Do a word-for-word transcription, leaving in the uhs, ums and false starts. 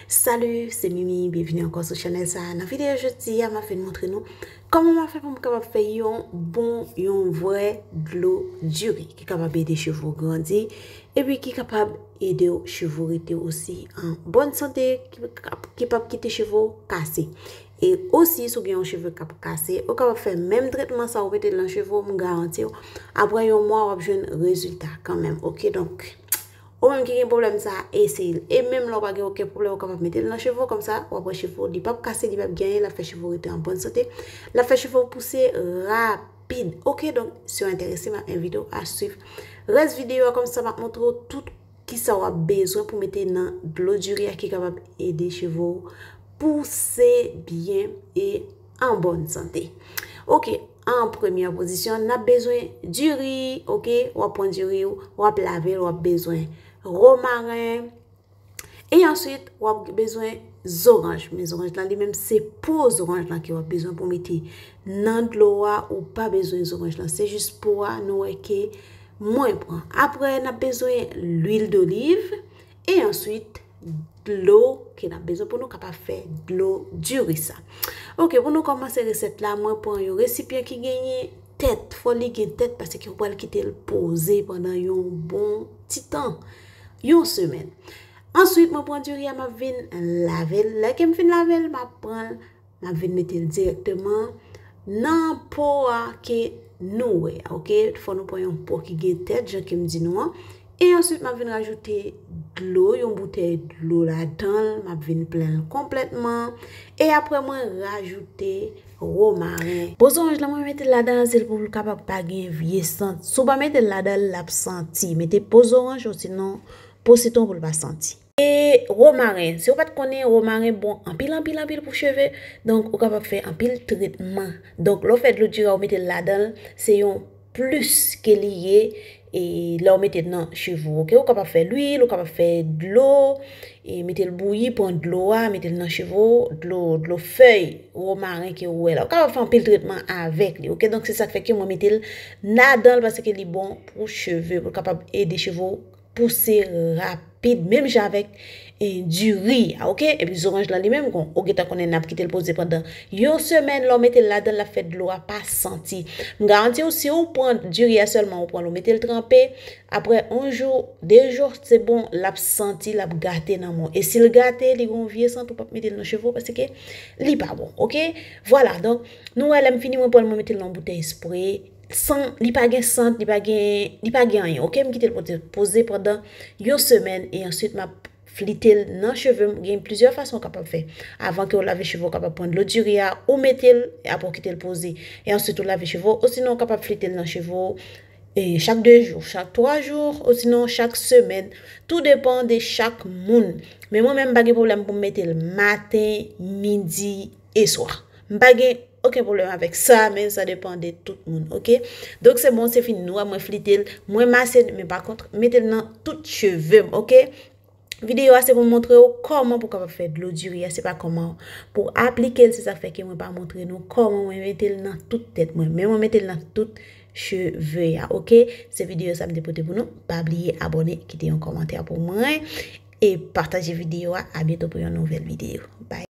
Salut, se Mimi, byenvini ankò sou chanèl sa a. Nan videyo jodi a, m ap vin montre nou kòman m ap fè pou m kapab fè yon bon, yon vrè dlo diri ki kapab ede cheve w grandi, epi ki kapab ede w cheve w rete osi an bòn sante, ki p ap, ki p ap kite cheve w kase. E osi, si w gen yon cheve k ap kase, ou kapab fè menm tretman sa ou mete nan cheve w, m garanti w, apre yon mwa, w ap jwenn rezilta kanmenm, oke? Donk, ou menm ki gen pwoblèm sa a, eseye l. E menm lè w pa gen okenn pwoblèm, ou kapab mete l nan cheve w, kòmsa, w ap wè cheve w, li p ap kase, li p ap gen anyen, l ap fè cheve w rete an bòn sante, l ap fè cheve w pouse rapid. Oke, donk, si w enterese, m ap envite w a swiv rès videyo a, kòmsa, m ap montre w tout kisa w ap bezwen pou mete nan dlo diri a ki kapab ede cheve w pouse byen e an bòn sante. Oke, an premyè pozisyon, n ap bezwen diri, oke? W ap pran diri w, w ap lave l, w ap bezwen womaren. E answit, w ap bezwen zoranj. Men zoranj lan li menm, se po zoranj lan ke w ap bezwen pou mete nan dlo a, ou pa bezwen zoranj lan. Se jis po a, nou wè ke mwen pran. Apre, n ap bezwen lwil doliv. E answit, dlo ke n ap bezwen pou nou kapab fè dlo diri sa. Oke, pou nou kòmanse resèt la, mwen pran yon resipyan ki genyen tèt. Fò li gen tèt, paske ou pral kite l poze pandan yon bon ti tan, yon semèn. Answit, mwen pran diri a, m ap vin lave l. Lè ke m fin lave l, m ap pran l, m ap vin mete l dirèkteman nan po a ke nou wè a, oke? Fò nou pran yon po ki gen tèt, jan ke m di nou an. E answit, m ap vin rajoute dlo, yon boutèy dlo ladan l, m ap vin plen l konplètman. E apre, mwen rajoute womaren. Po zoranj lan, mwen mete l ladan l, se pou l kapab pa gen vye sant. Si w pa mete l ladan l, l ap santi. Mete po zoranj, osinon po sitwon pou l pa santi. E womaren, si w pa t konnen, womaren bon anpil, anpil, anpil pou cheve. Donk, ou kapab fè anpil tretman. Donk, lè w fè dlo diri a, ou mete l ladan l, se yon plis ke li ye, e lè w mete l nan cheve w, oke? Ou kapab fè lwil, ou kapab fè dlo, e mete l bouyi, pran dlo a, mete l nan cheve w, dlo, dlo fèy womaren ke ou wè la. Ou kapab fè anpil tretman avèk li, oke? Donk, se sa k fè ke mwen mete l ladan l, paske li bon pou cheve, pou l kapab ede cheve w pouse rapid, menm jan avèk, e, diri a, oke? Epi zoranj lan li menm, kon, ou gentan konnen n ap kite l poze pandan yon semèn, lè w mete l ladan l, l ap fè dlo a pa santi. M garanti w, si w pran diri a sèlman, ou pran l, ou mete l tranpe, apre yon jou, de jou, se bon, l ap santi, l ap gate nan men w. E si l gate, li gen yon vye sant, ou p ap mete l nan cheve w, paske li pa bon, oke? Vwala, donk, nou wè lè m fini, mwen pran l, mwen mete l nan yon boutèy spre, san, li pa gen sant, li pa gen, li pa gen anyen, oke? M kite l poze, poze pandan yon semèn e answit m ap flite l nan cheve m. Gen plizyè fason w kapab fè. Avan ke w lave cheve w, w kapab pran dlo diri a, ou mete l, apre w kite l poze. E answit ou lave cheve w, osinon w kapab flite l nan cheve w, e chak de jou, chak twa jou, osinon chak semèn. Tou depan de chak moun. Men mwen menm, m pa gen pwoblèm pou m mete l maten, midi e swa. M pa gen okenn pwoblèm avèk sa, men sa depan de tout moun, oke? Donk, se bon, se fini. Nou wè mwen flite l, mwen mase l, men pa kont, mete l nan tout cheve m, oke? Videyo a se pou m montre w kòman pou w kapab fè dlo diri a, se pa kòman pou aplike l, se sa k fè ke mwen pa montre nou kòman mwen mete l nan tout tèt mwen, men mwen mete l nan tout cheve a, oke? Se videyo sa m te pote pou nou. Pa bliye abòne, kite yon kòmantè pou mwen, e pataje videyo a. A byento pou yon nouvèl videyo. Bye.